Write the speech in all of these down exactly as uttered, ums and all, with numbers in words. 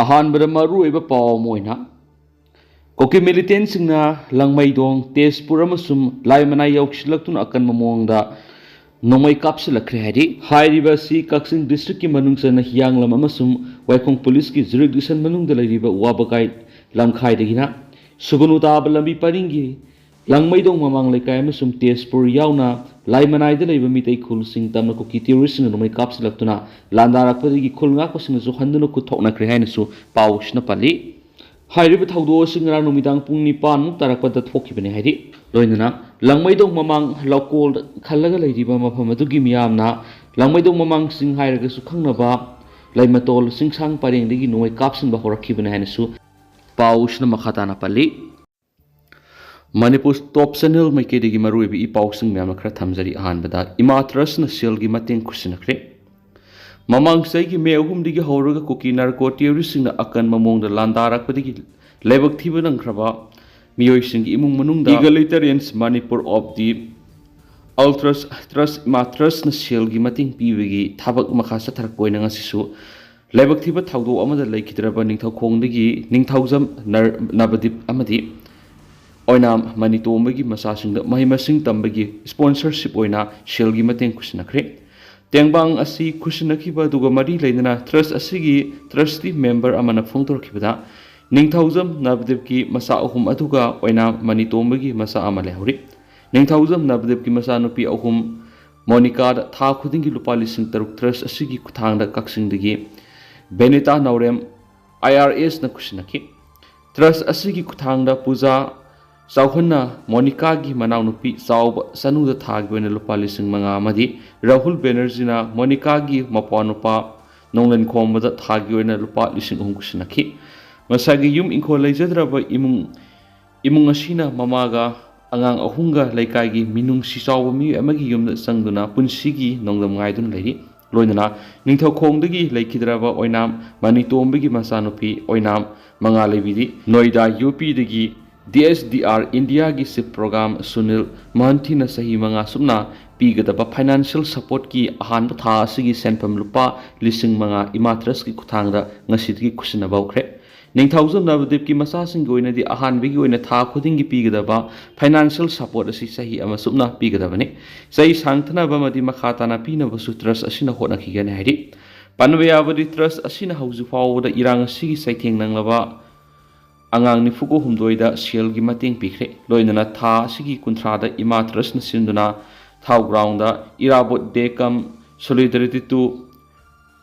ꯑꯍꯥꯟꯕꯗ ꯃꯔꯨꯑꯣꯏꯕ ꯄꯥꯎ ꯑꯃ ꯑꯣꯏꯅ, ꯀꯨꯀꯤ ꯃꯤꯂꯤꯇꯦꯟꯁꯤꯡꯅ ꯂꯪꯃꯩꯗꯣꯡ, ꯇꯦꯖꯄꯨꯔ ꯑꯃꯁꯨꯡ ꯂꯥꯏꯃꯅꯥꯏ ꯌꯧꯁꯤꯜꯂꯛꯇꯨꯅ ꯑꯀꯟꯕ ꯃꯑꯣꯡꯗ ꯅꯣꯡꯃꯩ ꯀꯥꯞꯁꯤꯜꯂꯛꯈ꯭ꯔꯦ ꯍꯥꯏꯔꯤ꯫ ꯍꯥꯏꯔꯤꯕ ꯑꯁꯤ ꯀꯛꯆꯤꯡ ꯗꯤꯁꯇ꯭ꯔꯤꯛꯀꯤ ꯃꯅꯨꯡ ꯆꯟꯅ ꯍꯤꯌꯥꯡꯂꯝ ꯑꯃꯁꯨꯡ ꯋꯥꯏꯈꯣꯡ ꯄꯨꯂꯤꯁꯀꯤ ꯖꯨꯔꯤꯗꯤꯛꯁꯟ ꯃꯅꯨꯡꯗ ꯂꯩꯔꯤꯕ ꯋꯥꯕꯒꯥꯏ ꯂꯝꯈꯥꯏꯗꯒꯤꯅ ꯁꯨꯒꯅꯨ ꯇꯥꯕ ꯂꯝꯕꯤ ꯄꯔꯤꯡꯒꯤ ꯂꯪꯃꯩꯗꯣꯡ ꯃꯃꯥꯡ ꯂꯩꯀꯥꯏ ꯑꯃꯁꯨꯡ ꯇꯦꯖꯄꯨꯔ ꯌꯥꯎꯅ ꯂꯥꯏꯃꯅꯥꯏꯗ ꯂꯩꯕ ꯃꯤꯇꯩ ꯈꯨꯜꯁꯤꯡ ꯇꯝꯅ ꯀꯨꯀꯤ ꯇꯦꯔꯣꯔꯤꯁ꯭ꯠꯁꯤꯡꯅ ꯅꯣꯡꯃꯩ ꯀꯥꯞꯁꯤꯜꯂꯛꯇꯨꯅ ꯂꯥꯟꯗꯥꯔꯛꯄꯗꯒꯤ ꯈꯨꯜ ꯉꯥꯛꯄꯁꯤꯡꯅꯁꯨ ꯍꯟꯗꯨꯅ ꯈꯨꯠ ꯊꯣꯛꯅꯈ꯭ꯔꯦ ꯍꯥꯏꯅꯁꯨ ꯄꯥꯎꯁꯤꯅ ꯄꯜꯂꯤ꯫ ꯍꯥꯏꯔꯤꯕ ꯊꯧꯗꯣꯛ ꯑꯁꯤ ꯉꯔꯥꯡ ꯅꯨꯃꯤꯗꯥꯡ ꯄꯨꯡ ꯅꯤꯄꯥꯟꯃꯨꯛ ꯇꯥꯔꯛꯄꯗ ꯊꯣꯛꯈꯤꯕꯅꯤ ꯍꯥꯏꯔꯤ꯫ ꯂꯣꯏꯅꯅ ꯂꯪꯃꯩꯗꯣꯡ ꯃꯃꯥꯡ ꯂꯧꯀꯣꯜ ꯈꯜꯂꯒ ꯂꯩꯔꯤꯕ ꯃꯐꯝ ꯑꯗꯨꯒꯤ ꯃꯤꯌꯥꯝꯅ ꯂꯪꯃꯩꯗꯣꯡ ꯃꯃꯥꯡꯁꯤꯡ ꯍꯥꯏꯔꯒꯁꯨ ꯈꯪꯅꯕ ꯂꯩꯃꯇꯣꯜ ꯆꯤꯡꯁꯥꯡ ꯄꯔꯦꯡꯗꯒꯤ ꯅꯣꯡꯃꯩ ꯀꯥꯞꯁꯤꯟꯕ ꯍꯧꯔꯛꯈꯤꯕꯅꯤ ꯍꯥꯏꯅꯁꯨ ꯄꯥꯎꯁꯤꯅ ꯃꯈꯥ ꯇꯥꯅ ꯄꯜꯂꯤ꯫ ꯃꯅꯤꯄꯨꯔ ꯇꯣꯞ ꯆꯦꯅꯦꯜ ꯃꯥꯏꯀꯩꯗꯒꯤ ꯃꯔꯨꯑꯣꯏꯕ ꯏ ꯄꯥꯎꯁꯤꯡ ꯃꯌꯥꯝ ꯑꯃ ꯈꯔ ꯊꯝꯖꯔꯤ꯫ ꯑꯍꯥꯟꯕꯗ, ꯏꯃꯥ ꯇ꯭ꯔꯁꯅ ꯁꯦꯜꯒꯤ ꯃꯇꯦꯡ ꯈꯨꯠꯁꯤꯟꯅꯈ꯭ꯔꯦ꯫ ꯃꯃꯥꯡ ꯆꯍꯤꯒꯤ ꯃꯦ ꯑꯍꯨꯝꯗꯒꯤ ꯍꯧꯔꯒ ꯀꯨꯀꯤ ꯅꯥꯔꯀꯣ ꯇꯦꯔꯣꯔꯤꯁ꯭ꯠꯁꯤꯡꯅ ꯑꯀꯟꯕ ꯃꯑꯣꯡꯗ ꯂꯥꯟꯗꯥꯔꯛꯄꯗꯒꯤ ꯂꯥꯏꯕꯛ ꯊꯤꯕ ꯅꯪꯈ꯭ꯔꯕ ꯃꯤꯑꯣꯏꯁꯤꯡꯒꯤ ꯏꯃꯨꯡ ꯃꯅꯨꯡꯗ Egalitarians Manipur of the Ultras Trust, ꯏꯃꯥ ꯇ꯭ꯔꯁꯅ ꯁꯦꯜꯒꯤ ꯃꯇꯦꯡ ꯄꯤꯕꯒꯤ ꯊꯕꯛ ꯃꯈꯥ ꯆꯠꯊꯔꯛꯄ ꯑꯣꯏꯅ ꯉꯁꯤꯁꯨ ꯂꯥꯏꯕꯛ ꯊꯤꯕ ꯊꯧꯗꯣꯛ ꯑꯃꯗ ꯂꯩꯈꯤꯗ꯭ꯔꯕ ꯅꯤꯡꯊꯧꯈꯣꯡꯗꯒꯤ ꯅꯤꯡꯊꯧꯖꯝ ꯅꯔ-, ꯅꯕꯗꯤꯞ ꯑꯃꯗꯤ ꯑꯣꯏꯅꯥꯝ ꯃꯅꯤꯇꯣꯝꯕꯒꯤ ꯃꯆꯥꯁꯤꯡꯗ ꯃꯍꯩ ꯃꯁꯤꯡ ꯇꯝꯕꯒꯤ ꯁ꯭ꯄꯣꯟꯁꯔꯁꯤꯞ ꯑꯣꯏꯅ ꯁꯦꯜꯒꯤ ꯃꯇꯦꯡ ꯈꯨꯠꯁꯤꯟꯅꯈ꯭ꯔꯦ꯫ ꯇꯦꯡꯕꯥꯡ ꯑꯁꯤ ꯈꯨꯠꯁꯤꯟꯅꯈꯤꯕ ꯑꯗꯨꯒ ꯃꯔꯤ ꯂꯩꯅꯅ ꯇ꯭ꯔꯁ ꯑꯁꯤꯒꯤ ꯇ꯭ꯔꯁꯇꯤ ꯃꯦꯝꯕꯔ ꯑꯃꯅ ꯐꯣꯡꯗꯣꯔꯛꯈꯤꯕꯗ, ꯅꯤꯡꯊꯧꯖꯝ ꯅꯕꯗꯤꯞꯀꯤ ꯃꯆꯥ ꯑꯍꯨꯝ ꯑꯗꯨꯒ ꯑꯣꯏꯅꯥꯝ ꯃꯅꯤꯇꯣꯝꯕꯒꯤ ꯃꯆꯥ ꯑꯃ ꯂꯩꯍꯧꯔꯤ꯫ ꯅꯤꯡꯊꯧꯖꯝ ꯅꯕꯗꯤꯞꯀꯤ ꯃꯆꯥꯅꯨꯄꯤ ꯑꯍꯨꯝ ꯃꯣꯅꯤꯀꯥꯗ ꯊꯥ ꯈꯨꯗꯤꯡꯒꯤ ꯂꯨꯄꯥ ꯂꯤꯁꯤꯡ ꯇꯔꯨꯛ ꯇ꯭ꯔꯁ ꯑꯁꯤꯒꯤ ꯈꯨꯠꯊꯥꯡꯗ ꯀꯛꯆꯤꯡꯗꯒꯤ ꯕꯦꯅꯤꯇꯥ ꯅꯥꯎꯔꯦꯝ, ꯑꯥꯏ ꯑꯥꯔ ꯑꯦꯁꯅ ꯈꯨꯠꯁꯤꯟꯅꯈꯤ꯫ ꯇ꯭ꯔꯁ ꯑꯁꯤꯒꯤ ꯈꯨꯠꯊꯥꯡꯗ ꯄꯨꯖꯥ ꯆꯥꯎꯍꯟꯅ ꯃꯣꯅꯤꯀꯥꯒꯤ ꯃꯅꯥꯎꯅꯨꯄꯤ ꯆꯥꯎꯕ ꯆꯅꯨꯗ ꯊꯥꯒꯤ ꯑꯣꯏꯅ ꯂꯨꯄꯥ ꯂꯤꯁꯤꯡ ꯃꯉꯥ ꯑꯃꯗꯤ ꯔꯥꯍꯨꯜ ꯕꯦꯅꯔꯖꯤꯅ ꯃꯣꯅꯤꯀꯥꯒꯤ ꯃꯄ꯭ꯋꯥꯅꯨꯄꯥ ꯅꯣꯡꯂꯦꯟ ꯈꯣꯝꯕꯗ ꯊꯥꯒꯤ ꯑꯣꯏꯅ ꯂꯨꯄꯥ ꯂꯤꯁꯤꯡ ꯑꯍꯨꯝ ꯈꯨꯠꯁꯤꯟꯅꯈꯤ꯫ ꯃꯁꯥꯒꯤ ꯌꯨꯝ ꯏꯪꯈꯣꯜ ꯂꯩꯖꯗ꯭ꯔꯕ ꯏꯃꯨꯡ, ꯏꯃꯨꯡ ꯑꯁꯤꯅ ꯃꯃꯥꯒ ꯑꯉꯥꯡ ꯑꯍꯨꯝꯒ ꯂꯩꯀꯥꯏꯒꯤ ꯃꯤꯅꯨꯡꯁꯤ ꯆꯥꯎꯕ ꯃꯤꯑꯣꯏ ꯑꯃꯒꯤ ꯌꯨꯝꯗ ꯆꯪꯗꯨꯅ ꯄꯨꯟꯁꯤꯒꯤ ꯅꯣꯡꯗꯝ ꯉꯥꯏꯗꯨꯅ ꯂꯩꯔꯤ꯫ ꯂꯣꯏꯅꯅ ꯅꯤꯡꯊꯧꯈꯣꯡꯗꯒꯤ ꯂꯩꯈꯤꯗ꯭ꯔꯕ ꯑꯣꯏꯅꯥꯝ ꯃꯅꯤꯇꯣꯝꯕꯒꯤ ꯃꯆꯥꯅꯨꯄꯤ ꯑꯣꯏꯅꯥꯝ ꯃꯉꯥ ꯂꯩꯕꯤꯗꯤ ꯅꯣꯏꯗꯥ ꯌꯨ ꯄꯤꯗꯒꯤ ꯗꯤ ꯑꯦꯁ ꯗꯤ ꯑꯥꯔ ꯏꯟꯗꯤꯌꯥꯒꯤ ꯆꯤꯐ ꯄ꯭ꯔꯣꯒ꯭ꯔꯥꯝ ꯁꯨꯅꯤꯜ ꯃꯍꯟꯊꯤꯅ ꯆꯍꯤ ꯃꯉꯥ ꯁꯨꯞꯅ ꯄꯤꯒꯗꯕ financial supportꯀꯤ ꯑꯍꯥꯟꯕ ꯊꯥ ꯑꯁꯤꯒꯤ ꯁꯦꯟꯐꯝ ꯂꯨꯄꯥ ꯂꯤꯁꯤꯡ ꯃꯉꯥ ꯏꯃꯥ ꯇ꯭ꯔꯁꯀꯤ ꯈꯨꯠꯊꯥꯡꯗ ꯉꯁꯤꯗꯒꯤ ꯈꯨꯠꯁꯤꯟꯅꯕ ꯍꯧꯈ꯭ꯔꯦ꯫ ꯅꯤꯡꯊꯧꯖꯝ ꯅꯕꯗꯤꯞꯀꯤ ꯃꯆꯥꯁꯤꯡꯒꯤ ꯑꯣꯏꯅꯗꯤ ꯑꯍꯥꯟꯕꯒꯤ ꯑꯣꯏꯅ ꯊꯥ ꯈꯨꯗꯤꯡꯒꯤ ꯄꯤꯒꯗꯕ financial support ꯑꯁꯤ ꯆꯍꯤ ꯑꯃ ꯆꯨꯞꯅ ꯄꯤꯒꯗꯕꯅꯤ꯫ ꯆꯍꯤ ꯁꯥꯡꯊꯅꯕ ꯑꯃꯗꯤ ꯃꯈꯥ ꯇꯥꯅ ꯄꯤꯅꯕꯁꯨ ꯇ꯭ꯔꯁ ꯑꯁꯤꯅ ꯍꯣꯠꯅꯈꯤꯒꯅꯤ ꯍꯥꯏꯔꯤ꯫ ꯄꯟꯕ ꯌꯥꯕꯗꯤ, ꯇ꯭ꯔꯁ ꯑꯁꯤꯅ ꯍꯧꯖꯤꯛ ꯐꯥꯎꯕꯗ ꯏꯔꯥꯡ ꯑꯁꯤꯒꯤ ꯆꯩꯊꯦꯡ ꯅꯪꯂꯕ ꯑꯉꯥꯡ ꯅꯤꯐꯨꯒ ꯍꯨꯝꯗꯣꯏꯗ ꯁꯦꯜꯒꯤ ꯃꯇꯦꯡ ꯄꯤꯈ꯭ꯔꯦ꯫ ꯂꯣꯏꯅꯅ ꯊꯥ ꯑꯁꯤꯒꯤ ꯀꯨꯟꯊ꯭ꯔꯥꯗ ꯏꯃꯥ ꯇ꯭ꯔꯁꯅ ꯁꯤꯟꯗꯨꯅ ꯊꯥꯎ ꯒ꯭ꯔꯥꯎꯟꯗ ꯏꯔꯥꯕꯣꯠ ꯗꯦ ꯀꯝ ꯁꯣꯂꯤꯗꯔꯤꯇꯤ ꯇꯨ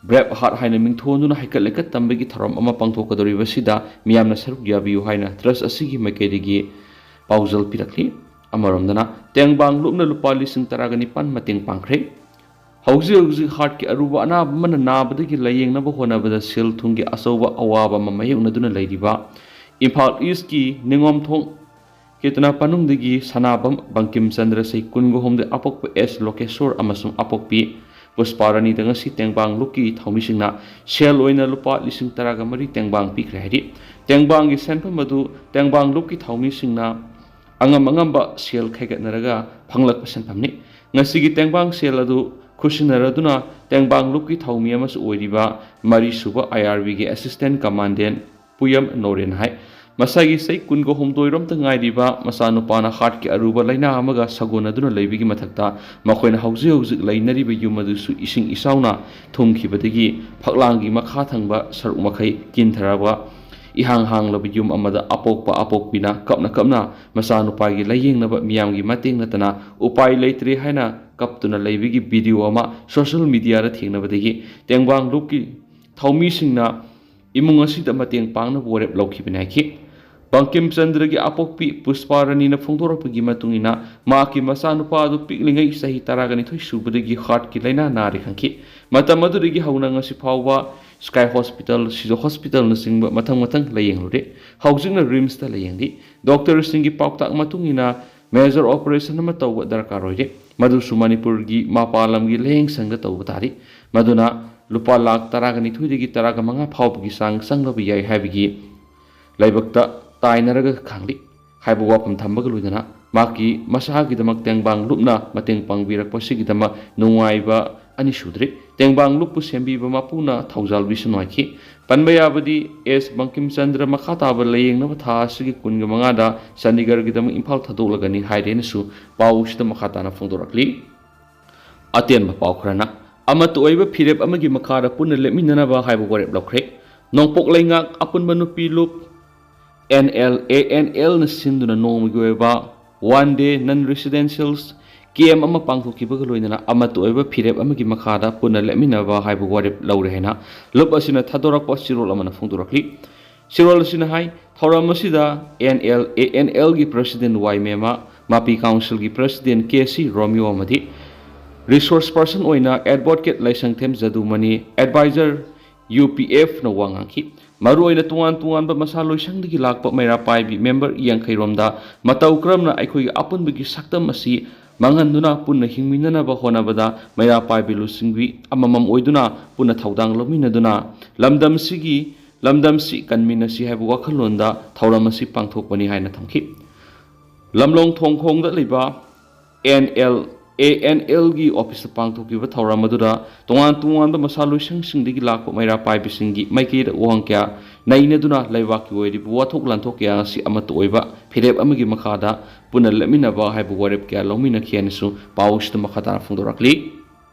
ꯕ꯭ꯔꯦꯞ ꯍꯥꯔꯠ ꯍꯥꯏꯅ ꯃꯤꯡꯊꯣꯟꯗꯨꯅ ꯍꯩꯀꯠ ꯂꯩꯀꯠ ꯇꯝꯕꯒꯤ ꯊꯧꯔꯝ ꯑꯃ ꯄꯥꯡꯊꯣꯛꯀꯗꯧꯔꯤꯕꯁꯤꯗ ꯃꯤꯌꯥꯝꯅ ꯁꯔꯨꯛ ꯌꯥꯕꯤꯌꯨ ꯍꯥꯏꯅ ꯇ꯭ꯔꯁ ꯑꯁꯤꯒꯤ ꯃꯥꯏꯀꯩꯗꯒꯤ ꯄꯥꯎꯖꯦꯜ ꯄꯤꯔꯛꯂꯤ꯫ ꯑꯃꯔꯣꯝꯗꯅ, ꯇꯦꯡꯕꯥꯡ ꯂꯨꯞꯅ ꯂꯨꯄꯥ ꯂꯤꯁꯤꯡ ꯇꯔꯥꯒ ꯅꯤꯄꯥꯟ ꯃꯇꯦꯡ ꯄꯥꯡꯈ꯭ꯔꯦ꯫ ꯍꯧꯖꯤꯛ ꯍꯧꯖꯤꯛ ꯍꯥꯔꯠꯀꯤ ꯑꯔꯨꯕ ꯑꯅꯥꯕ ꯑꯃꯅ ꯅꯥꯕꯗꯒꯤ ꯂꯥꯌꯦꯡꯅꯕ ꯍꯣꯠꯅꯕꯗ ꯁꯦꯜ ꯊꯨꯝꯒꯤ ꯑꯆꯧꯕ ꯑꯋꯥꯕ ꯑꯃ ꯃꯥꯌꯣꯛꯅꯗꯨꯅ ꯂꯩꯔꯤꯕ ꯏꯝꯐꯥꯜ ꯏꯁꯀꯤ ꯅꯤꯉꯣꯝꯊꯣꯡ ꯀꯦꯇꯅ ꯄꯅꯨꯡꯗꯒꯤ ꯁꯅꯥꯕꯝ ꯕꯪꯀꯤꯝ ꯆꯟꯗ꯭ꯔ, ꯆꯍꯤ ꯀꯨꯟꯒ ꯍꯨꯝꯗꯣꯏ, ꯑꯄꯣꯛꯄ ꯑꯦꯁ ꯂꯣꯀꯦꯁꯣꯔ ꯑꯃꯁꯨꯡ ꯑꯄꯣꯛꯄꯤ ꯄꯨꯁꯄꯥꯔꯥꯅꯤꯗ ꯉꯁꯤ ꯇꯦꯡꯕꯥꯡ ꯂꯨꯞꯀꯤ ꯊꯧꯃꯤꯁꯤꯡꯅ ꯁꯦꯜ ꯑꯣꯏꯅ ꯂꯨꯄꯥ ꯂꯤꯁꯤꯡ ꯇꯔꯥꯒ ꯃꯔꯤ ꯇꯦꯡꯕꯥꯡ ꯄꯤꯈ꯭ꯔꯦ ꯍꯥꯏꯔꯤ꯫ ꯇꯦꯡꯕꯥꯡꯒꯤ ꯁꯦꯟꯐꯝ ꯑꯗꯨ ꯇꯦꯡꯕꯥꯡ ꯂꯨꯞꯀꯤ ꯊꯧꯃꯤꯁꯤꯡꯅ ꯑꯉꯝ ꯑꯉꯝꯕ ꯁꯦꯜ ꯈꯥꯏꯒꯠꯅꯔꯒ ꯐꯪꯂꯛꯄ ꯁꯦꯟꯐꯝꯅꯤ꯫ ꯉꯁꯤꯒꯤ ꯇꯦꯡꯕꯥꯡ ꯁꯦꯜ ꯑꯗꯨ ꯈꯨꯠꯁꯤꯟꯅꯔꯗꯨꯅ ꯇꯦꯡꯕꯥꯡ ꯂꯨꯞꯀꯤ ꯊꯧꯃꯤ ꯑꯃꯁꯨ ꯑꯣꯏꯔꯤꯕ ꯃꯔꯤꯁꯨꯕ ꯑꯥꯏ ꯑꯥꯔ ꯕꯤꯒꯤ assistant commandant ꯄꯨꯌꯝ ꯅꯣꯔꯦꯟ ꯍꯥꯏ꯫ ꯃꯁꯥꯒꯤ ꯆꯍꯤ ꯀꯨꯟꯒ ꯍꯨꯝꯗꯣꯏꯔꯣꯝꯇ ꯉꯥꯏꯔꯤꯕ ꯃꯆꯥꯅꯨꯄꯥꯅ ꯍꯥꯔꯠꯀꯤ ꯑꯔꯨꯕ ꯂꯥꯏꯅꯥ ꯑꯃꯒ ꯁꯥꯒꯣꯟꯅꯗꯨꯅ ꯂꯩꯕꯒꯤ ꯃꯊꯛꯇ, ꯃꯈꯣꯏꯅ ꯍꯧꯖꯤꯛ ꯍꯧꯖꯤꯛ ꯂꯩꯅꯔꯤꯕ ꯌꯨꯝ ꯑꯗꯨꯁꯨ ꯏꯁꯤꯡ ꯏꯆꯥꯎꯅ ꯊꯨꯝꯈꯤꯕꯗꯒꯤ ꯐꯛꯂꯥꯡꯒꯤ ꯃꯈꯥ ꯊꯪꯕ ꯁꯔꯨꯛ ꯃꯈꯩ ꯀꯤꯟꯊꯔꯕ ꯏꯍꯥꯡ ꯍꯥꯡꯂꯕ ꯌꯨꯝ ꯑꯃꯗ ꯑꯄꯣꯛꯄ ꯑꯄꯣꯛꯄꯤꯅ ꯀꯞꯅ ꯀꯞꯅ ꯃꯆꯥꯅꯨꯄꯥꯒꯤ ꯂꯥꯌꯦꯡꯅꯕ ꯃꯤꯌꯥꯝꯒꯤ ꯃꯇꯦꯡ ꯅꯠꯇꯅ ꯎꯄꯥꯏ ꯂꯩꯇ꯭ꯔꯦ ꯍꯥꯏꯅ ꯀꯞꯇꯨꯅ ꯂꯩꯕꯒꯤ ꯚꯤꯗꯤꯑꯣ ꯑꯃ ꯁꯣꯁꯤꯌꯦꯜ ꯃꯤꯗꯤꯌꯥꯗ ꯊꯦꯡꯅꯕꯗꯒꯤ ꯇꯦꯡꯕꯥꯡ ꯂꯨꯞꯀꯤ ꯊꯧꯃꯤꯁꯤꯡꯅ ꯏꯃꯨꯡ ꯑꯁꯤꯗ ꯃꯇꯦꯡ ꯄꯥꯡꯅꯕ ꯋꯥꯔꯦꯞ ꯂꯧꯈꯤꯕꯅꯤ ꯍꯥꯏꯈꯤ꯫ ꯕꯪꯀꯤꯝ ꯆꯟꯗ꯭ꯔꯒꯤ ꯑꯄꯣꯛꯄꯤ ꯄꯨꯁꯄꯥ ꯔꯥꯅꯤꯅ ꯐꯣꯡꯗꯣꯔꯛꯄꯒꯤ ꯃꯇꯨꯡ ꯏꯟꯅ, ꯃꯍꯥꯛꯀꯤ ꯃꯆꯥꯅꯨꯄꯥ ꯑꯗꯨ ꯄꯤꯛꯂꯤꯉꯩ ꯆꯍꯤ ꯇꯔꯥꯒ ꯅꯤꯊꯣꯏ ꯁꯨꯕꯗꯒꯤ ꯍꯥꯔꯠꯀꯤ ꯂꯥꯏꯅꯥ ꯅꯥꯔꯦ ꯈꯪꯈꯤ꯫ ꯃꯇꯝ ꯑꯗꯨꯗꯒꯤ ꯍꯧꯅ ꯉꯁꯤ ꯐꯥꯎꯕ ꯁ꯭ꯀꯥꯏ ꯍꯣꯁꯄꯤꯇꯥꯜ, ꯁꯤꯖꯣ ꯍꯣꯁꯄꯤꯇꯥꯜꯅꯆꯤꯡꯕ ꯃꯊꯪ ꯃꯊꯪ ꯂꯥꯌꯦꯡꯂꯨꯔꯦ꯫ ꯍꯧꯖꯤꯛꯅ ꯔꯤꯝꯁꯇ ꯂꯥꯌꯦꯡꯂꯤ꯫ ꯗꯣꯛꯇꯔꯁꯤꯡꯒꯤ ꯄꯥꯎꯇꯥꯛ ꯃꯇꯨꯡ ꯏꯟꯅ ꯃꯦꯖꯔ ꯑꯣꯄꯔꯦꯁꯟ ꯑꯃ ꯇꯧꯕ ꯗꯔꯀꯥꯔ ꯑꯣꯏꯔꯦ꯫ ꯃꯗꯨꯁꯨ ꯃꯅꯤꯄꯨꯔꯒꯤ ꯃꯄꯥꯟ ꯂꯝꯒꯤ ꯂꯥꯌꯦꯡꯁꯪꯗ ꯇꯧꯕ ꯇꯥꯔꯤ꯫ ꯃꯗꯨꯅ ꯂꯨꯄꯥ ꯂꯥꯈ ꯇꯔꯥꯒ ꯅꯤꯊꯣꯏꯗꯒꯤ ꯇꯔꯥꯒ ꯃꯉꯥ ꯐꯥꯎꯕꯒꯤ ꯆꯥꯡ ꯆꯪꯂꯕ ꯌꯥꯏ ꯍꯥꯏꯕꯒꯤ ꯂꯥꯏꯕꯛꯇ ꯇꯥꯏꯅꯔꯒ ꯈꯥꯡꯂꯤ ꯍꯥꯏꯕ ꯋꯥꯐꯝ ꯊꯝꯕꯒ ꯂꯣꯏꯅꯅ ꯃꯍꯥꯛꯀꯤ ꯃꯁꯥꯒꯤꯗꯃꯛ ꯇꯦꯡꯕꯥꯡ ꯂꯨꯞꯅ ꯃꯇꯦꯡ ꯄꯥꯡꯕꯤꯔꯛꯄꯁꯤꯒꯤꯗꯃꯛ ꯅꯨꯡꯉꯥꯏꯕ ꯑꯅꯤ ꯁꯨꯗ꯭ꯔꯤ꯫ ꯇꯦꯡꯕꯥꯡ ꯂꯨꯞꯄꯨ ꯁꯦꯝꯕꯤꯕ ꯃꯄꯨꯅ ꯊꯧꯖꯥꯜꯕꯤꯁꯅꯨ ꯍꯥꯏꯈꯤ꯫ ꯄꯟꯕ ꯌꯥꯕꯗꯤ, ꯑꯦꯁ ꯕꯪꯀꯤꯝ ꯆꯟꯗ꯭ꯔ ꯃꯈꯥ ꯇꯥꯕ ꯂꯥꯌꯦꯡꯅꯕ ꯊꯥ ꯑꯁꯤꯒꯤ ꯀꯨꯟꯒ ꯃꯉꯥꯗ ꯆꯥꯟꯗꯤꯒꯔꯒꯤꯗꯃꯛ ꯏꯝꯐꯥꯜ ꯊꯥꯗꯣꯛꯂꯒꯅꯤ ꯍꯥꯏꯔꯦꯅꯁꯨ ꯄꯥꯎꯁꯤꯗ ꯃꯈꯥ ꯇꯥꯅ ꯐꯣꯡꯗꯣꯔꯛꯂꯤ꯫ ꯑꯇꯦꯟꯕ ꯄꯥꯎ ꯈꯔꯅ, ꯑꯃꯠꯇ ꯑꯣꯏꯕ ꯐꯤꯔꯦꯞ ꯑꯃꯒꯤ ꯃꯈꯥꯗ ꯄꯨꯟꯅ ꯂꯦꯞꯃꯤꯟꯅꯅꯕ ꯍꯥꯏꯕ ꯋꯥꯔꯦꯞ ꯂꯧꯈ꯭ꯔꯦ꯫ ꯅꯣꯡꯄꯣꯛ ꯂꯩꯉꯥꯛ ꯑꯄꯨꯟꯕ ꯅꯨꯄꯤ ꯂꯨꯞ, ꯑꯦꯟ ꯑꯦꯜ ꯑꯦ ꯑꯦꯟ ꯑꯦꯜꯅ ꯁꯤꯟꯗꯨꯅ ꯅꯣꯡꯃꯒꯤ ꯑꯣꯏꯕ one day non residential camp ꯑꯃ ꯄꯥꯡꯊꯣꯛꯈꯤꯕꯒ ꯂꯣꯏꯅꯅ ꯑꯃꯠꯇ ꯑꯣꯏꯕ ꯐꯤꯔꯦꯞ ꯑꯃꯒꯤ ꯃꯈꯥꯗ ꯄꯨꯟꯅ ꯂꯦꯞꯃꯤꯟꯅꯕ ꯍꯥꯏꯕ ꯋꯥꯔꯦꯞ ꯂꯧꯔꯦ ꯍꯥꯏꯅ ꯂꯨꯞ ꯑꯁꯤꯅ ꯊꯥꯗꯣꯔꯛꯄ ꯆꯦꯔꯣꯜ ꯑꯃꯅ ꯐꯣꯡꯗꯣꯔꯛꯂꯤ꯫ ꯆꯦꯔꯣꯜ ꯑꯁꯤꯅ ꯍꯥꯏ, ꯊꯧꯔꯝ ꯑꯁꯤꯗ ꯑꯦꯟ ꯑꯦꯜ ꯑꯦ ꯑꯦꯟ ꯑꯦꯜꯒꯤ president ꯋꯥꯏ ꯃꯦꯃꯥ, ꯃꯥꯄꯤ councilꯒꯤ president ꯀꯦ ꯁꯤ ꯔꯣꯃꯤꯌꯣ ꯑꯃꯗꯤ resource person ꯑꯣꯏꯅ advocate ꯂꯥꯏꯁꯪꯊꯦꯝ ꯖꯗꯨꯃꯅꯤ, advisor ꯌꯨ ꯄꯤ ꯑꯦꯐꯅ ꯋꯥ ꯉꯥꯡꯈꯤ꯫ ꯃꯔꯨꯑꯣꯏꯅ ꯇꯣꯉꯥꯟ ꯇꯣꯉꯥꯟꯕ ꯃꯁꯥ ꯂꯣꯏꯁꯪꯗꯒꯤ ꯂꯥꯛꯄ ꯃꯩꯔꯥ ꯄꯥꯏꯕꯤ member ꯌꯥꯡꯈꯩ ꯔꯣꯝꯗ ꯃꯇꯧ ꯀꯔꯝꯅ ꯑꯩꯈꯣꯏꯒꯤ ꯑꯄꯨꯟꯕꯒꯤ ꯁꯛꯇꯝ ꯑꯁꯤ ꯃꯥꯡꯍꯟꯗꯨꯅ ꯄꯨꯟꯅ ꯍꯤꯡꯃꯤꯟꯅꯅꯕ ꯍꯣꯠꯅꯕꯗ ꯃꯩꯔꯥ ꯄꯥꯏꯕꯤ ꯂꯨꯆꯤꯡꯕꯤ ꯑꯃꯃꯝ ꯑꯣꯏꯗꯨꯅ ꯄꯨꯟꯅ ꯊꯧꯗꯥꯡ ꯂꯧꯃꯤꯟꯅꯗꯨꯅ ꯂꯝꯗꯝꯁꯤꯒꯤ, ꯂꯝꯗꯝꯁꯤ ꯀꯟꯃꯤꯟꯅꯁꯤ ꯍꯥꯏꯕ ꯋꯥꯈꯜꯂꯣꯟꯗ ꯊꯧꯔꯝ ꯑꯁꯤ ꯄꯥꯡꯊꯣꯛꯄꯅꯤ ꯍꯥꯏꯅ ꯊꯝꯈꯤ꯫ ꯂꯝꯂꯣꯡ ꯊꯣꯡꯈꯣꯡꯗ ꯂꯩꯕ ꯑꯦꯟ ꯑꯦꯜ ꯑꯦ ꯑꯦꯟ ꯑꯦꯜꯒꯤ officeꯇ ꯄꯥꯡꯊꯣꯛꯈꯤꯕ ꯊꯧꯔꯝ ꯑꯗꯨꯗ ꯇꯣꯉꯥꯟ ꯇꯣꯉꯥꯟꯕ ꯃꯁꯥ ꯂꯣꯏꯁꯪꯁꯤꯡꯗꯒꯤ ꯂꯥꯛꯄ ꯃꯩꯔꯥ ꯄꯥꯏꯕꯤꯁꯤꯡꯒꯤ ꯃꯥꯏꯀꯩꯗ ꯋꯥꯍꯪ ꯀꯌꯥ ꯅꯩꯅꯗꯨꯅ ꯂꯩꯕꯥꯛꯀꯤ ꯑꯣꯏꯔꯤꯕ ꯋꯥꯊꯣꯛ ꯂꯥꯟꯊꯣꯛ ꯀꯌꯥ ꯑꯁꯤ ꯑꯃꯠꯇ ꯑꯣꯏꯕ ꯐꯤꯔꯦꯞ ꯑꯃꯒꯤ ꯃꯈꯥꯗ ꯄꯨꯟꯅ ꯂꯦꯞꯃꯤꯟꯅꯕ ꯍꯥꯏꯕ ꯋꯥꯔꯦꯞ ꯀꯌꯥ ꯂꯧꯃꯤꯟꯅꯈꯤ ꯍꯥꯏꯅꯁꯨ ꯄꯥꯎꯁꯤꯗ ꯃꯈꯥ ꯇꯥꯅ ꯐꯣꯡꯗꯣꯔꯛꯂꯤ꯫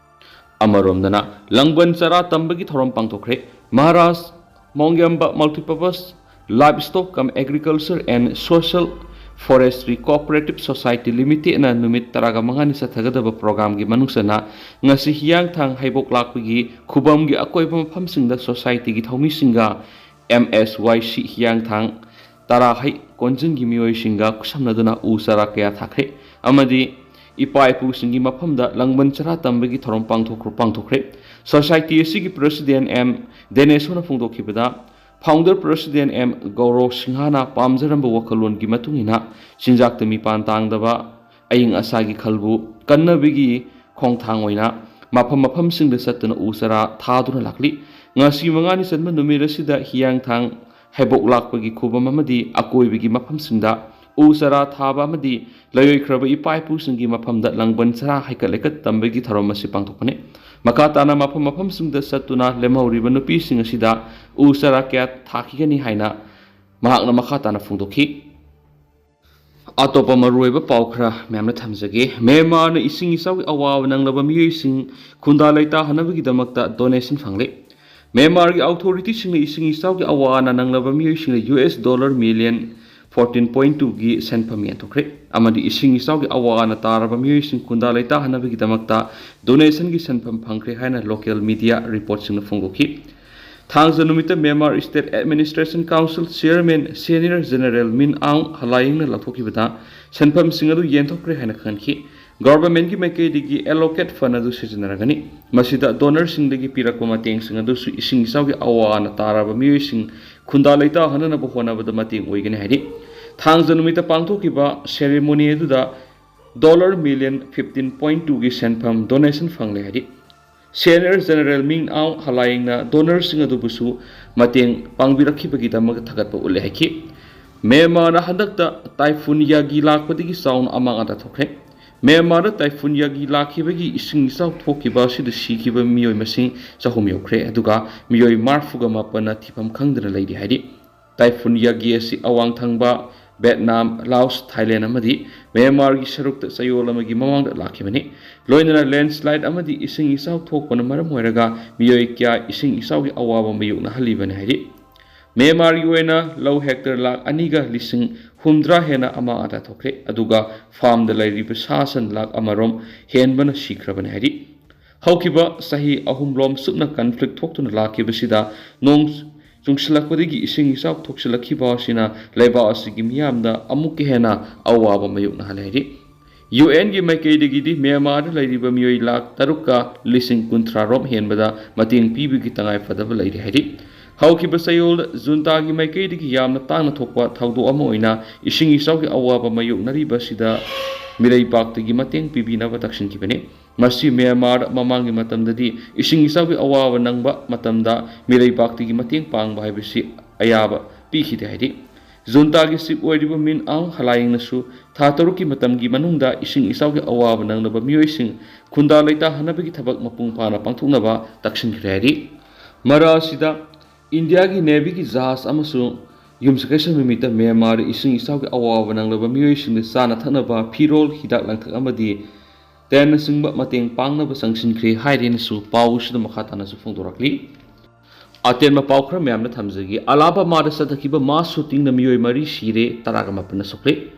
ꯑꯃꯔꯣꯝꯗꯅ ꯂꯪꯕꯟ ꯆꯔꯥ ꯇꯝꯕꯒꯤ ꯊꯧꯔꯝ ꯄꯥꯡꯊꯣꯛꯈ꯭ꯔꯦ꯫ Maharaj ꯃꯣꯡꯒꯦꯝꯕ Multipurpose Livestock cum Agriculture and Social Forestry Cooperative Society Limitedꯅ ꯅꯨꯃꯤꯠ ꯇꯔꯥꯒ ꯃꯉꯥꯅꯤ ꯆꯠꯊꯒꯗꯕ programꯒꯤ ꯃꯅꯨꯡ ꯆꯟꯅ ꯉꯁꯤ ꯍꯤꯌꯥꯡꯊꯥꯡ ꯍꯩꯕꯣꯛ ꯂꯥꯛꯄꯒꯤ ꯈꯨꯕꯝꯒꯤ ꯑꯀꯣꯏꯕ ꯃꯐꯝꯁꯤꯡꯗ societyꯒꯤ ꯊꯧꯃꯤꯁꯤꯡꯒ ꯑꯦꯝ ꯑꯦꯁ ꯋꯥꯏ ꯁꯤ ꯍꯤꯌꯥꯡꯊꯥꯡ ꯇꯔꯥ ꯍꯩ ꯀꯣꯟꯖꯤꯟꯒꯤ ꯃꯤꯑꯣꯏꯁꯤꯡꯒ ꯈꯨꯠꯁꯝꯅꯗꯨꯅ ꯎ ꯆꯥꯔꯥ ꯀꯌꯥ ꯊꯥꯈ꯭ꯔꯦ ꯑꯃꯗꯤ ꯏꯄꯥ ꯏꯄꯨꯁꯤꯡꯒꯤ ꯃꯐꯝꯗ ꯂꯪꯕꯟ ꯆꯔꯥ ꯇꯝꯕꯒꯤ ꯊꯧꯔꯝ ꯄꯥꯡꯊꯣꯛꯈ꯭ꯔ-, ꯄꯥꯡꯊꯣꯛꯈ꯭ꯔꯦ꯫ Society ꯑꯁꯤꯒꯤ president ꯑꯦꯝ ꯗꯦꯅꯦꯁꯣꯅ ꯐꯣꯡꯗꯣꯛꯈꯤꯕꯗ, founder president ꯑꯦꯝ ꯒꯧꯔꯣ ꯁꯤꯡꯍꯅ ꯄꯥꯝꯖꯔꯝꯕ ꯋꯥꯈꯜꯂꯣꯟꯒꯤ ꯃꯇꯨꯡ ꯏꯟꯅ ꯆꯤꯟꯖꯥꯛꯇ ꯃꯤꯄꯥꯟ ꯇꯥꯡꯗꯕ, ꯑꯏꯪ ꯑꯁꯥꯒꯤ ꯈꯜꯕꯨ ꯀꯟꯅꯕꯒꯤ ꯈꯣꯡꯊꯥꯡ ꯑꯣꯏꯅ ꯃꯐꯝ ꯃꯐꯝꯁꯤꯡꯗ ꯆꯠꯇꯨꯅ ꯎ ꯆꯥꯔꯥ ꯊꯥꯗꯨꯅ ꯂꯥꯛꯂꯤ꯫ ꯉꯁꯤ ꯃꯉꯥꯅꯤ ꯆꯟꯕ ꯅꯨꯃꯤꯠ ꯑꯁꯤꯗ ꯍꯤꯌꯥꯡꯊꯥꯡ ꯍꯩꯕꯣꯛ ꯂꯥꯛꯄꯒꯤ ꯈꯨꯕꯝ ꯑꯃꯗꯤ ꯑꯀꯣꯏꯕꯒꯤ ꯃꯐꯝꯁꯤꯡꯗ ꯎ ꯆꯥꯔꯥ ꯊꯥꯕ ꯑꯃꯗꯤ ꯂꯩꯔꯣꯏꯈ꯭ꯔꯕ ꯏꯄꯥ ꯏꯄꯨꯁꯤꯡꯒꯤ ꯃꯐꯝꯗ ꯂꯥꯡꯕꯟ ꯆꯔꯥ ꯍꯩꯀꯠ ꯂꯩꯀꯠ ꯇꯝꯕꯒꯤ ꯊꯧꯔꯝ ꯑꯁꯤ ꯄꯥꯡꯊꯣꯛꯄꯅꯤ꯫ ꯃꯈꯥ ꯇꯥꯅ ꯃꯐꯝ ꯃꯐꯝꯁꯤꯡꯗ ꯆꯠꯇꯨꯅ ꯂꯦꯝꯍꯧꯔꯤꯕ ꯅꯨꯄꯤꯁꯤꯡ ꯑꯁꯤꯗ ꯎ ꯆꯥꯔꯥ ꯀꯌꯥ ꯊꯥꯈꯤꯒꯅꯤ ꯍꯥꯏꯅ ꯃꯍꯥꯛꯅ ꯃꯈꯥ ꯇꯥꯅ ꯐꯣꯡꯗꯣꯛꯈꯤ꯫ ꯑꯇꯣꯞꯄ ꯃꯔꯨꯑꯣꯏꯕ ꯄꯥꯎ ꯈꯔ ꯃꯌꯥꯝꯅ ꯊꯝꯖꯒꯦ꯫ ꯃ꯭ꯌꯥꯟꯃꯥꯔꯅ ꯏꯁꯤꯡ ꯏꯆꯥꯎꯒꯤ ꯑꯋꯥꯕ ꯅꯪꯂꯕ ꯃꯤꯑꯣꯏꯁꯤꯡ ꯈꯨꯟꯗꯥ ꯂꯩꯇꯥꯍꯟꯅꯕꯒꯤꯗꯃꯛꯇ ꯗꯣꯅꯦꯁꯟ ꯐꯪꯂꯦ꯫ ꯃ꯭ꯌꯥꯟꯃꯥꯔꯒꯤ ꯑꯣꯊꯣꯔꯤꯇꯤꯁꯤꯡꯅ ꯏꯁꯤꯡ ꯏꯆꯥꯎꯒꯤ ꯑꯋꯥ ꯑꯅꯥ ꯅꯪꯂꯕ ꯃꯤꯑꯣꯏꯁꯤꯡꯅ U S dollar million fourteen point ꯇꯨꯒꯤ ꯁꯦꯟꯐꯝ ꯌꯦꯟꯊꯣꯛꯈ꯭ꯔꯦ ꯑꯃꯗꯤ ꯏꯁꯤꯡ ꯏꯆꯥꯎꯒꯤ ꯑꯋꯥ ꯑꯅꯥ ꯇꯥꯔꯕ ꯃꯤꯑꯣꯏꯁꯤꯡ ꯈꯨꯟꯗꯥ ꯂꯩꯇꯥꯍꯟꯅꯕꯒꯤꯗꯃꯛꯇ ꯗꯣꯅꯦꯁꯟꯒꯤ ꯁꯦꯟꯐꯝ ꯐꯪꯈ꯭ꯔꯦ ꯍꯥꯏꯅ ꯂꯣꯀꯦꯜ ꯃꯤꯗꯤꯌꯥ ꯔꯤꯄꯣꯔꯠꯁꯤꯡꯅ ꯐꯣꯡꯗꯣꯛꯈꯤ꯫ ꯊꯥꯡꯖ ꯅꯨꯃꯤꯠꯇ Myanmar state administration council chairman senior general Min Aung ꯍꯂꯥꯏꯌꯦꯡꯅ ꯂꯧꯊꯣꯛꯈꯤꯕꯗ ꯁꯦꯟꯐꯝꯁꯤꯡ ꯑꯗꯨ ꯌꯦꯟꯊꯣꯛꯈ꯭ꯔꯦ ꯍꯥꯏꯅ ꯈꯪꯍꯟꯈꯤ꯫ ꯒꯚꯔꯟꯃꯦꯟꯠꯀꯤ ꯃꯥꯏꯀꯩꯗꯒꯤ ꯑꯦꯂꯣꯀꯦꯠ ꯐꯟ ꯑꯗꯨ ꯁꯤꯖꯤꯟꯅꯔꯒꯅꯤ꯫ ꯃꯁꯤꯗ ꯗꯣꯅꯔꯁꯤꯡꯗꯒꯤ ꯄꯤꯔꯛꯄ ꯃꯇꯦꯡꯁꯤꯡ ꯑꯗꯨꯁꯨ ꯏꯁꯤꯡ ꯏꯆꯥꯎꯒꯤ ꯑꯋꯥ ꯑꯅꯥ ꯇꯥꯔꯕ ꯃꯤꯑꯣꯏꯁꯤꯡ ꯈꯨꯟꯗꯥ ꯂꯩꯇꯥꯍꯟꯅꯅꯕ ꯍꯣꯠꯅꯕꯗ ꯃꯇꯦꯡ ꯑꯣꯏꯒꯅꯤ ꯍꯥꯏꯔꯤ꯫ ꯊꯥꯡꯖ ꯅꯨꯃꯤꯠꯇ ꯄꯥꯡꯊꯣꯛꯈꯤꯕ ꯁꯦꯔꯦꯃꯣꯅꯤ ꯑꯗꯨꯗ ꯗꯣꯂꯔ ꯃꯤꯂꯤꯌꯟ ꯐꯤꯐꯇꯤꯟ ꯄꯣꯏꯟ ꯇꯨꯒꯤ ꯁꯦꯟꯐꯝ ꯗꯣꯅꯦꯁꯟ ꯐꯪꯂꯦ ꯍꯥꯏꯔꯤ꯫ ꯁꯦꯅꯤꯌꯔ ꯖꯦꯅꯔꯦꯜ ꯃꯤꯡ ꯑꯥꯎꯡ ꯍꯂꯥꯏꯌꯦꯡꯅ ꯗꯣꯅꯔꯁꯤꯡ ꯑꯗꯨꯕꯨꯁꯨ ꯃꯇꯦꯡ ꯄꯥꯡꯕꯤꯔꯛꯈꯤꯕꯒꯤꯗꯃꯛ ꯊꯥꯒꯠꯄ ꯎꯠꯂꯦ ꯍꯥꯏꯈꯤ꯫ ꯃ꯭ꯌꯥꯟꯃꯥꯔꯗ ꯍꯟꯗꯛꯇ ꯇꯥꯏꯐꯨꯟ ꯌꯥꯒꯤ ꯂꯥꯛꯄꯗꯒꯤ ꯆꯥꯎꯅ ꯑꯃꯥꯡ ꯑꯇꯥ ꯊꯣꯛꯈ꯭ꯔꯦ꯫ ꯃ꯭ꯌꯥꯟꯃꯥꯔꯗ ꯇꯥꯏꯐꯨꯟ ꯌꯥꯒꯤ ꯂꯥꯛꯈꯤꯕꯒꯤ ꯏꯁꯤꯡ ꯏꯆꯥꯎ ꯊꯣꯛꯈꯤꯕ ꯑꯁꯤꯗ ꯁꯤꯈꯤꯕ ꯃꯤꯑꯣꯏ ꯃꯁꯤꯡ ꯆꯍꯨꯝ ꯌꯧꯈ꯭ꯔꯦ, ꯑꯗꯨꯒ ꯃꯤꯑꯣꯏ ꯃꯔꯤꯐꯨꯒ ꯃꯥꯄꯟꯅ ꯊꯤꯐꯝ ꯈꯪꯗꯅ ꯂꯩꯔꯤ ꯍꯥꯏꯔꯤ꯫ ꯇꯥꯏꯐꯨꯟ ꯌꯥꯒꯤ ꯑꯁꯤ ꯑꯋꯥꯡ ꯊꯪꯕ ꯚꯦꯠꯅꯥꯝ, ꯂꯥꯎꯁ, ꯊꯥꯏꯂꯦꯟ ꯑꯃꯗꯤ ꯃ꯭ꯌꯥꯟꯃꯥꯔꯒꯤ ꯁꯔꯨꯛꯇ ꯆꯌꯣꯜ ꯑꯃꯒꯤ ꯃꯃꯥꯡꯗ ꯂꯥꯛꯈꯤꯕꯅꯤ꯫ ꯂꯣꯏꯅꯅ ꯂꯦꯟꯁꯂꯥꯏꯠ ꯑꯃꯗꯤ ꯏꯁꯤꯡ ꯏꯆꯥꯎ ꯊꯣꯛꯄꯅ ꯃꯔꯝ ꯑꯣꯏꯔꯒ ꯃꯤꯑꯣꯏ ꯀꯌꯥ ꯏꯁꯤꯡ ꯏꯆꯥꯎꯒꯤ ꯑꯋꯥꯕ ꯃꯥꯌꯣꯛꯅꯍꯜꯂꯤꯕꯅꯤ ꯍꯥꯏꯔꯤ꯫ ꯃ꯭ꯌꯥꯟꯃꯥꯔꯒꯤ ꯑꯣꯏꯅ ꯂꯧ ꯍꯦꯛꯇꯔ ꯂꯥꯈ ꯑꯅꯤꯒ ꯂꯤꯁꯤꯡ ꯍꯨꯝꯗ꯭ꯔꯥ ꯍꯦꯟꯅ ꯑꯃꯥꯡ ꯑꯇꯥ ꯊꯣꯛꯈ꯭ꯔꯦ, ꯑꯗꯨꯒ ꯐꯥꯔꯝꯗ ꯂꯩꯔꯤꯕ ꯁꯥ ꯁꯟ ꯂꯥꯈ ꯑꯃꯔꯣꯝ ꯍꯦꯟꯕꯅ ꯁꯤꯈ꯭ꯔꯕꯅꯤ ꯍꯥꯏꯔꯤ꯫ ꯍꯧꯈꯤꯕ ꯆꯍꯤ ꯑꯍꯨꯝꯂꯣꯝ ꯆꯨꯞꯅ ꯀꯟꯐ꯭ꯂꯤꯛ ꯊꯣꯛꯇꯨꯅ ꯂꯥꯛꯈꯤꯕꯁꯤꯗ ꯅꯣꯡ ꯆꯨꯡꯁꯤꯜꯂꯛꯄꯗꯒꯤ ꯏꯁꯤꯡ ꯏꯆꯥꯎ ꯊꯣꯛꯆꯤꯜꯂꯛꯈꯤꯕ ꯑꯁꯤꯅ ꯂꯩꯕꯥꯛ ꯑꯁꯤꯒꯤ ꯃꯤꯌꯥꯝꯗ ꯑꯃꯨꯛꯀ ꯍꯦꯟꯅ ꯑꯋꯥꯕ ꯃꯥꯌꯣꯛꯅꯍꯜꯂꯦ ꯍꯥꯏꯔꯤ꯫ ꯌꯨ ꯑꯦꯟꯒꯤ ꯃꯥꯏꯀꯩꯗꯒꯤꯗꯤ ꯃ꯭ꯌꯥꯟꯃꯥꯔꯗ ꯂꯩꯔꯤꯕ ꯃꯤꯑꯣꯏ ꯂꯥꯈ ꯇꯔꯨꯛꯀ ꯂꯤꯁꯤꯡ ꯀꯨꯟꯊ꯭ꯔꯥ ꯔꯣꯝ ꯍꯦꯟꯕꯗ ꯃꯇꯦꯡ ꯄꯤꯕꯒꯤ ꯇꯉꯥꯏ ꯐꯗꯕ ꯂꯩꯔꯤ ꯍꯥꯏꯔꯤ꯫ ꯍꯧꯈꯤꯕ ꯆꯌꯣꯜꯗ ꯖꯨꯟꯇꯥꯒꯤ ꯃꯥꯏꯀꯩꯗꯒꯤ ꯌꯥꯝꯅ ꯇꯥꯡꯅ ꯊꯣꯛꯄ ꯊꯧꯗꯣꯛ ꯑꯃ ꯑꯣꯏꯅ ꯏꯁꯤꯡ ꯏꯆꯥꯎꯒꯤ ꯑꯋꯥꯕ ꯃꯥꯌꯣꯛꯅꯔꯤꯕ ꯑꯁꯤꯗ ꯃꯤꯔꯩꯕꯥꯛꯇꯒꯤ ꯃꯇꯦꯡ ꯄꯤꯕꯤꯅꯕ ꯇꯛꯁꯤꯟꯈꯤꯕꯅꯤ꯫ ꯃꯁꯤ ꯃ꯭ꯌꯥꯟꯃꯥꯔ ꯃꯃꯥꯡꯒꯤ ꯃꯇꯝꯗꯗꯤ ꯏꯁꯤꯡ ꯏꯆꯥꯎꯒꯤ ꯑꯋꯥꯕ ꯅꯪꯕ ꯃꯇꯝꯗ ꯃꯤꯔꯩꯕꯥꯛꯇꯒꯤ ꯃꯇꯦꯡ ꯄꯥꯡꯕ ꯍꯥꯏꯕꯁꯤ ꯑꯌꯥꯕ ꯄꯤꯈꯤꯗꯦ ꯍꯥꯏꯔꯤ꯫ ꯖꯨꯟꯇꯥꯒꯤ ꯆꯤꯐ ꯑꯣꯏꯔꯤꯕ ꯃꯤꯟ ꯑꯥꯡ ꯍꯂꯥꯏꯡꯅꯁꯨ ꯊꯥ ꯇꯔꯨꯛꯀꯤ ꯃꯇꯝꯒꯤ ꯃꯅꯨꯡꯗ ꯏꯁꯤꯡ ꯏꯆꯥꯎꯒꯤ ꯑꯋꯥꯕ ꯅꯪꯂꯕ ꯃꯤꯑꯣꯏꯁꯤꯡ ꯈꯨꯟꯗꯥ ꯂꯩꯇꯥꯍꯟꯅꯕꯒꯤ ꯊꯕꯛ ꯃꯄꯨꯡ ꯐꯥꯅ ꯄꯥꯡꯊꯣꯛꯅꯕ ꯇꯛꯁꯤꯟꯈ꯭ꯔꯦ ꯍꯥꯏꯔꯤ꯫ ꯃꯔꯛ ꯑꯁꯤꯗ ꯏꯟꯗꯤꯌꯥꯒꯤ ꯅꯦꯚꯤꯒꯤ ꯖꯍꯥꯖ ꯑꯃꯁꯨ ꯌꯨꯝꯁꯀꯩꯁ ꯅꯨꯃꯤꯠꯇ ꯃ꯭ꯌꯥꯟꯃꯥꯔꯗ ꯏꯁꯤꯡ ꯏꯆꯥꯎꯒꯤ ꯑꯋꯥꯕ ꯅꯪꯂꯕ ꯃꯤꯑꯣꯏꯁꯤꯡꯗ ꯆꯥꯅ ꯊꯛꯅꯕ ꯐꯤꯔꯣꯜ, ꯍꯤꯗꯥꯛ ꯂꯥꯡꯊꯛ ꯑꯃꯗꯤ ꯇꯦꯟꯅꯆꯤꯡꯕ ꯃꯇꯦꯡ ꯄꯥꯡꯅꯕ ꯆꯪꯁꯤꯟꯈ꯭ꯔꯦ ꯍꯥꯏꯔꯦꯅꯁꯨ ꯄꯥꯎ ꯑꯁꯤꯗ ꯃꯈꯥ ꯇꯥꯅꯁꯨ ꯐꯣꯡꯗꯣꯔꯛꯂꯤ꯫ ꯑꯇꯦꯟꯕ ꯄꯥꯎ ꯈꯔ ꯃꯌꯥꯝꯅ ꯊꯝꯖꯒꯦ꯫ ꯑꯂꯥꯕꯥꯃꯥꯗ ꯆꯠꯊꯈꯤꯕ ꯃꯥꯁ ꯁꯨꯇꯤꯡꯗ ꯃꯤꯑꯣꯏ ꯃꯔꯤ ꯁꯤꯔꯦ, ꯇꯔꯥꯒ ꯃꯥꯄꯟꯅ ꯁꯣꯛꯂꯦ꯫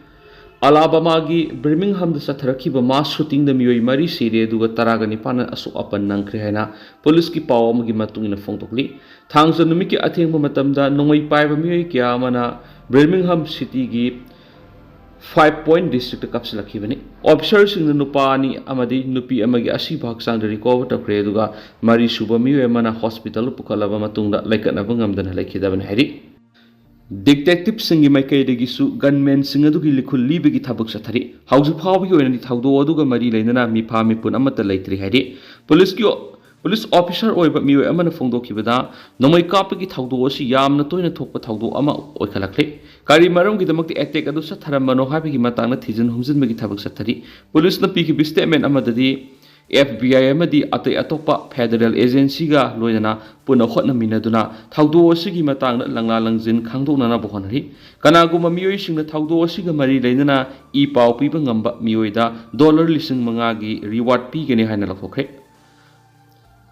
ꯑꯂꯥꯕꯥꯃꯥꯒꯤ ꯕꯔꯃꯤꯡꯍꯝꯗ ꯆꯠꯊꯔꯛꯈꯤꯕ ꯃꯥꯁ ꯁꯨꯇꯤꯡꯗ ꯃꯤꯑꯣꯏ ꯃꯔꯤ ꯁꯤꯔꯦ, ꯑꯗꯨꯒ ꯇꯔꯥꯒ ꯅꯤꯄꯥꯟꯅ ꯑꯁꯣꯛ ꯑꯄꯟ ꯅꯪꯈ꯭ꯔꯦ ꯍꯥꯏꯅ ꯄꯨꯂꯤꯁꯀꯤ ꯄꯥꯎ ꯑꯃꯒꯤ ꯃꯇꯨꯡ ꯏꯟꯅ ꯐꯣꯡꯗꯣꯛꯂꯤ꯫ ꯊꯥꯡꯖ ꯅꯨꯃꯤꯠꯀꯤ ꯑꯊꯦꯡꯕ ꯃꯇꯝꯗ ꯅꯣꯡꯃꯩ ꯄꯥꯏꯕ ꯃꯤꯑꯣꯏ ꯀꯌꯥ ꯑꯃꯅ ꯕꯔꯃꯤꯡꯍꯝ ꯁꯤꯇꯤꯒꯤ ꯐꯥꯏꯚ ꯄꯣꯏꯟꯠ ꯗꯤꯁꯇ꯭ꯔꯤꯛꯇ ꯀꯥꯞꯁꯤꯜꯂꯛꯈꯤꯕꯅꯤ꯫ ꯑꯣꯐꯤꯁꯥꯔꯁꯤꯡꯅ ꯅꯨꯄꯥ ꯑꯅꯤ ꯑꯃꯗꯤ ꯅꯨꯄꯤ ꯑꯃꯒꯤ ꯑꯁꯤꯕ ꯍꯛꯆꯥꯡꯗ ꯔꯤꯀꯣꯚꯔ ꯇꯧꯈ꯭ꯔꯦ, ꯑꯗꯨꯒ ꯃꯔꯤ ꯁꯨꯕ ꯃꯤꯑꯣꯏ ꯑꯃꯅ ꯍꯣꯁꯄꯤꯇꯥꯜꯗ ꯄꯨꯈꯠꯂꯕ ꯃꯇꯨꯡꯗ ꯂꯩꯀꯠꯅꯕ ꯉꯝꯗꯅ ꯂꯩꯈꯤꯗꯕꯅꯤ ꯍꯥꯏꯔꯤ꯫ ꯗꯤꯇꯦꯛꯇꯤꯚꯁꯤꯡꯒꯤ ꯃꯥꯏꯀꯩꯗꯒꯤꯁꯨ ꯒꯟꯃꯦꯟꯁꯤꯡ ꯑꯗꯨꯒꯤ ꯂꯤꯈꯨꯜ ꯂꯤꯕꯒꯤ ꯊꯕꯛ ꯆꯠꯊꯔꯤ꯫ ꯍꯧꯖꯤꯛ ꯐꯥꯎꯕꯒꯤ ꯑꯣꯏꯅꯗꯤ ꯊꯧꯗꯣꯛ ꯑꯗꯨꯒ ꯃꯔꯤ ꯂꯩꯅꯅ ꯃꯤꯐꯥ ꯃꯤꯄꯨꯟ ꯑꯃꯠꯇ ꯂꯩꯇ꯭ꯔꯤ ꯍꯥꯏꯔꯤ꯫ ꯄꯨꯂꯤꯁꯀꯤ ꯄꯨꯂꯤꯁ ꯑꯣꯐꯤꯁꯥꯔ ꯑꯣꯏꯕ ꯃꯤꯑꯣꯏ ꯑꯃꯅ ꯐꯣꯡꯗꯣꯛꯈꯤꯕꯗ, ꯅꯣꯡꯃꯩ ꯀꯥꯞꯄꯒꯤ ꯊꯧꯗꯣꯛ ꯑꯁꯤ ꯌꯥꯝꯅ ꯇꯣꯏꯅ ꯊꯣꯛꯄ ꯊꯧꯗꯣꯛ ꯑꯃ ꯑꯣꯏꯈꯠꯂꯛꯂꯤ꯫ ꯀꯔꯤ ꯃꯔꯝꯒꯤꯗꯃꯛꯇ ꯑꯦꯇꯦꯛ ꯑꯗꯨ ꯆꯠꯊꯔꯝꯕꯅꯣ ꯍꯥꯏꯕꯒꯤ ꯃꯇꯥꯡꯗ ꯊꯤꯖꯤꯟ ꯍꯨꯝꯖꯤꯟꯕꯒꯤ ꯊꯕꯛ ꯆꯠꯊꯔꯤ꯫ ꯄꯨꯂꯤꯁꯅ ꯄꯤꯈꯤꯕ ꯁ꯭ꯇꯦꯠꯃꯦꯟ ꯑꯃꯗꯗꯤ, ꯑꯦꯐ ꯕꯤ ꯑꯥꯏ ꯑꯃꯗꯤ ꯑꯇꯩ ꯑꯇꯣꯞꯄ ꯐꯦꯗꯔꯦꯜ ꯑꯦꯖꯦꯟꯁꯤꯒ ꯂꯣꯏꯅꯅ ꯄꯨꯟꯅ ꯍꯣꯠꯅꯃꯤꯟꯅꯗꯨꯅ ꯊꯧꯗꯣꯛ ꯑꯁꯤꯒꯤ ꯃꯇꯥꯡꯗ ꯂꯪꯂꯥ ꯂꯪꯖꯤꯟ ꯈꯪꯗꯣꯛꯅꯅꯕ ꯍꯣꯠꯅꯔꯤ꯫ ꯀꯅꯥꯒꯨꯝꯕ ꯃꯤꯑꯣꯏꯁꯤꯡꯅ ꯊꯧꯗꯣꯛ ꯑꯁꯤꯒ ꯃꯔꯤ ꯂꯩꯅꯅ ꯏ ꯄꯥꯎ ꯄꯤꯕ ꯉꯝꯕ ꯃꯤꯑꯣꯏꯗ ꯗꯣꯂꯔ ꯂꯤꯁꯤꯡ ꯃꯉꯥꯒꯤ ꯔꯤꯋꯥꯔꯗ ꯄꯤꯒꯅꯤ ꯍꯥꯏꯅ ꯂꯥꯎꯊꯣꯛꯈ꯭ꯔꯦ꯫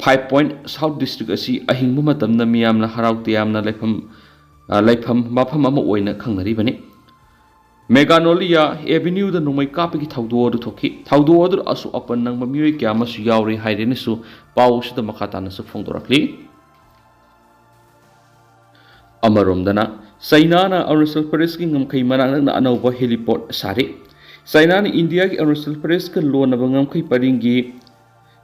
ꯐꯥꯏꯚ ꯄꯣꯏꯟꯠ ꯁꯥꯎꯠ ꯗꯤꯁꯇ꯭ꯔꯤꯛ ꯑꯁꯤ ꯑꯍꯤꯡꯕ ꯃꯇꯝꯗ ꯃꯤꯌꯥꯝꯅ ꯍꯔꯥꯎ ꯇꯌꯥꯝꯅ ꯂꯩꯐꯝ, ꯑ, ꯂꯩꯐꯝ, ꯃꯐꯝ ꯑꯃ ꯑꯣꯏꯅ ꯈꯪꯅꯔꯤꯕꯅꯤ꯫ ꯃꯦꯒꯥꯅꯣꯂꯤꯌꯥ ꯑꯦꯚꯦꯅ꯭ꯌꯨꯗ ꯅꯣꯡꯃꯩ ꯀꯥꯞꯄꯒꯤ ꯊꯧꯗꯣꯛ ꯑꯗꯨ ꯊꯣꯛꯈꯤ꯫ ꯊꯧꯗꯣꯛ ꯑꯗꯨꯗ ꯑꯁꯣꯛ ꯑꯄꯟ ꯅꯪꯕ ꯃꯤꯑꯣꯏ ꯀꯌꯥ ꯑꯃꯁꯨ ꯌꯥꯎꯔꯤ ꯍꯥꯏꯔꯦꯅꯁꯨ ꯄꯥꯎ ꯑꯁꯤꯗ ꯃꯈꯥ ꯇꯥꯅꯁꯨ ꯐꯣꯡꯗꯣꯔꯛꯂꯤ꯫ ꯑꯃꯔꯣꯝꯗꯅ, ꯆꯩꯅꯥꯅ ꯑꯔꯨꯅꯥꯆꯜ ꯄ꯭ꯔꯗꯦꯁꯀꯤ ꯉꯝꯈꯩ ꯃꯅꯥꯛ ꯅꯛꯅ ꯑꯅꯧꯕ ꯍꯦꯂꯤꯄꯣꯔꯠ ꯁꯥꯔꯤ꯫ ꯆꯩꯅꯥꯅ ꯏꯟꯗꯤꯌꯥꯒꯤ ꯑꯔꯨꯅꯥꯆꯜ ꯄ꯭ꯔꯗꯦꯁꯀ ꯂꯣꯟꯅꯕ ꯉꯝꯈꯩ ꯄꯔꯤꯡꯒꯤ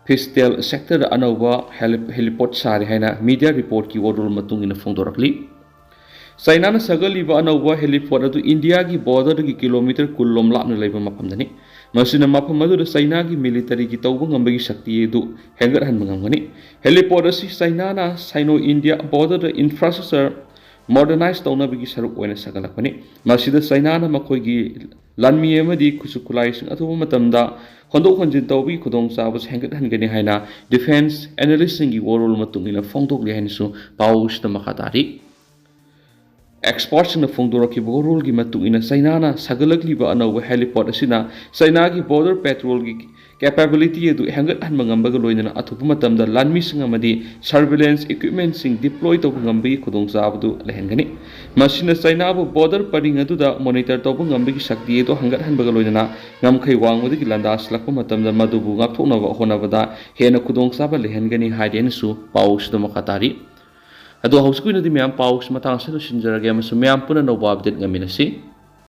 ꯐꯤꯁꯇꯦꯜ ꯁꯦꯛꯇꯔꯗ ꯑꯅꯧꯕ ꯍꯦꯂꯤ-, ꯍꯦꯂꯤꯄꯣꯔꯠ ꯁꯥꯔꯤ ꯍꯥꯏꯅ ꯃꯤꯗꯤꯌꯥ ꯔꯤꯄꯣꯔꯠꯀꯤ ꯋꯥꯔꯣꯜ ꯃꯇꯨꯡ ꯏꯟꯅ ꯐꯣꯡꯗꯣꯔꯛꯂꯤ꯫ ꯆꯩꯅꯥꯅ ꯁꯥꯒꯠꯂꯤꯕ ꯑꯅꯧꯕ ꯍꯦꯂꯤꯄꯣꯔꯠ ꯑꯗꯨ ꯏꯟꯗꯤꯌꯥꯒꯤ ꯕꯣꯔꯗꯔꯗꯒꯤ ꯀꯤꯂꯣꯃꯤꯇꯔ ꯀꯨꯟ ꯂꯣꯝ ꯂꯥꯞꯅ ꯂꯩꯕ ꯃꯐꯝꯗꯅꯤ꯫ ꯃꯁꯤꯅ ꯃꯐꯝ ꯑꯗꯨꯗ ꯆꯩꯅꯥꯒꯤ ꯃꯤꯂꯤꯇꯔꯤꯒꯤ ꯇꯧꯕ ꯉꯝꯕꯒꯤ ꯁꯛꯇꯤ ꯑꯗꯨ ꯍꯦꯟꯒꯠꯍꯟꯕ ꯉꯝꯒꯅꯤ꯫ ꯍꯦꯂꯤꯄꯣꯔꯠ ꯑꯁꯤ ꯆꯩꯅꯥꯅ ꯁꯥꯏꯅꯣ ꯏꯟꯗꯤꯌꯥ ꯕꯣꯔꯗꯔꯗ ꯏꯟꯐ꯭ꯔꯥꯁ꯭ꯇ꯭ꯔꯛꯆꯔ ꯃꯣꯗꯔꯅꯥꯏꯖ ꯇꯧꯅꯕꯒꯤ ꯁꯔꯨꯛ ꯑꯣꯏꯅ ꯁꯥꯒꯠꯂꯛꯄꯅꯤ꯫ ꯃꯁꯤꯗ ꯆꯩꯅꯥꯅ ꯃꯈꯣꯏꯒꯤ ꯂꯥꯟꯃꯤ ꯑꯃꯗꯤ ꯈꯨꯠꯁꯨ ꯈꯨꯠꯂꯥꯏꯁꯤꯡ ꯑꯊꯨꯕ ꯃꯇꯝꯗ ꯍꯣꯟꯗꯣꯛ ꯍꯣꯟꯖꯤꯟ ꯇꯧꯕꯒꯤ ꯈꯨꯗꯣꯡꯆꯥꯕꯁꯨ ꯍꯦꯟꯒꯠꯍꯟꯒꯅꯤ ꯍꯥꯏꯅ ꯗꯤꯐꯦꯟꯁ ꯑꯦꯅꯥꯂꯤꯁꯁꯤꯡꯒꯤ ꯋꯥꯔꯣꯜ ꯃꯇꯨꯡ ꯏꯟꯅ ꯐꯣꯡꯗꯣꯛꯂꯤ ꯍꯥꯏꯅꯁꯨ ꯄꯥꯎꯁꯤꯗ ꯃꯈꯥ ꯇꯥꯔꯤ꯫ ꯑꯦꯛꯁꯄꯔꯠꯁꯤꯡꯅ ꯐꯣꯡꯗꯣꯔꯛꯈꯤꯕ ꯋꯥꯔꯣꯜꯒꯤ ꯃꯇꯨꯡ ꯏꯟꯅ ꯆꯩꯅꯥꯅ ꯁꯥꯒꯠꯂꯛꯂꯤꯕ ꯑꯅꯧꯕ ꯍꯦꯂꯤꯄꯣꯠ ꯑꯁꯤꯅ ꯆꯩꯅꯥꯒꯤ ꯕꯣꯔꯗꯔ ꯄꯦꯇ꯭ꯔꯣꯜꯒꯤ ꯀꯦꯄꯦꯕꯤꯂꯤꯇꯤ ꯑꯗꯨ ꯍꯦꯟꯒꯠꯍꯟꯕ ꯉꯝꯕꯒ ꯂꯣꯏꯅꯅ ꯑꯊꯨꯕ ꯃꯇꯝꯗ ꯂꯥꯟꯃꯤꯁꯤꯡ ꯑꯃꯗꯤ ꯁꯔꯚꯤꯂꯦꯟꯁ ꯏꯀ꯭ꯋꯤꯞꯃꯦꯟꯁꯤꯡ ꯗꯤꯄ꯭ꯂꯣꯏ ꯇꯧꯕ ꯉꯝꯕꯒꯤ ꯈꯨꯗꯣꯡꯆꯥꯕꯗꯨ ꯂꯩꯍꯟꯒꯅꯤ꯫ ꯃꯁꯤꯅ ꯆꯩꯅꯥꯕꯨ ꯕꯣꯔꯗꯔ ꯄꯔꯤꯡ ꯑꯗꯨꯗ ꯃꯣꯅꯤꯇꯔ ꯇꯧꯕ ꯉꯝꯕꯒꯤ ꯁꯛꯇꯤ ꯑꯗꯨ ꯍꯦꯟꯒꯠꯍꯟꯕꯒ ꯂꯣꯏꯅꯅ ꯉꯝꯈꯩ ꯋꯥꯡꯕꯗꯒꯤ ꯂꯥꯟꯗꯥꯁꯤꯜꯂꯛꯄ ꯃꯇꯝꯗ ꯃꯗꯨꯕꯨ ꯉꯥꯛꯊꯣꯛꯅꯕ ꯍꯣꯠꯅꯕꯗ ꯍꯦꯟꯅ ꯈꯨꯗꯣꯡꯆꯥꯕ ꯂꯩꯍꯟꯒꯅꯤ ꯍꯥꯏꯗꯦꯅꯁꯨ ꯄꯥꯎꯁꯤꯗ ꯃꯈꯥ ꯇꯥꯔꯤ꯫ ꯑꯗꯣ ꯍꯧꯖꯤꯛꯀꯤ ꯑꯣꯏꯅꯗꯤ ꯃꯌꯥꯝ ꯄꯥꯎꯁꯤ ꯃꯇꯥꯡ ꯑꯁꯤꯗ ꯂꯣꯏꯁꯤꯟꯖꯔꯒꯦ ꯑꯃꯁꯨꯡ ꯃꯌꯥꯝ ꯄꯨꯟꯅ ꯅꯧꯕ ꯑꯞꯗꯦꯠ ꯉꯝꯃꯤꯟꯅꯁꯤ꯫